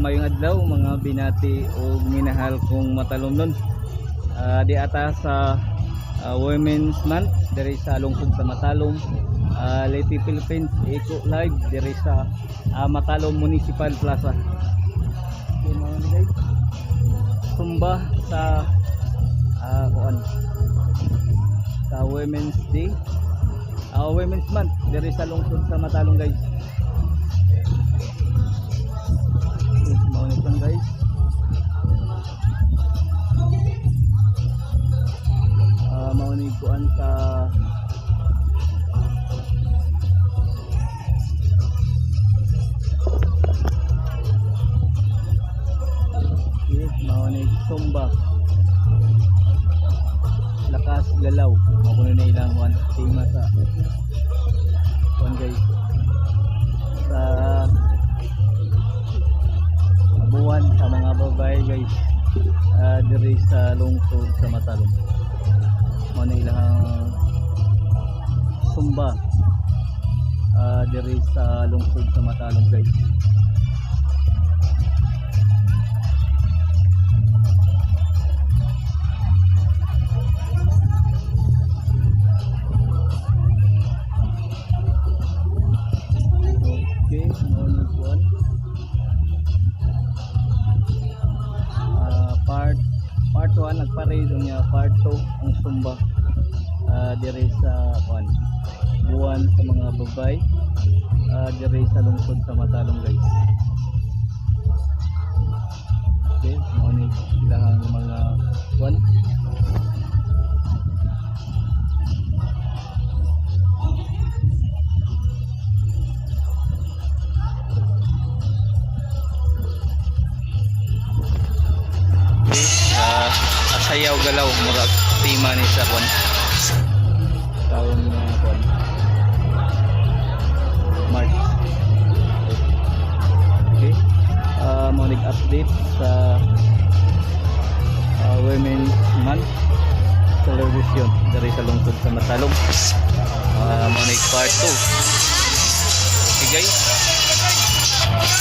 Maayong adlaw, mga binati o minahal kong matalomnon. Di ata sa Women's Month diri sa lungsod sa Matalom, Leyte, Philippines, Eco Live diri sa Matalom Municipal Plaza. Okay, mga ni guys. Zumba sa kuan sa Women's Day, Women's Month diri sa lungsod sa Matalom, guys. Okay, mao ni siyang, guys. Mao ni kuan sa Okay, mao ni Zumba. Lakas galaw. Mao kuno na ilang kuan tema sa kuan, guys. Sa buwan sa mga babae, guys. Diri sa lungsod sa Matalom. Mao na ilang Zumba diri sa lungsod sa Matalom, guys. Okay, mao ni kuan. Part 1 nagparade, niya part 2 ang Zumba diri sa kuan buwan sa mga babae diri sa lungsod sa Matalom, guys. Okay, mao ni ilang mga kuan. Okay, sayaw galaw murag tema ni sa kuan taon nga kuan March. Okay. Mo update sa Women's Month celebration diri sa lungsod sa Matalom. Mo part 2. Okay, guys.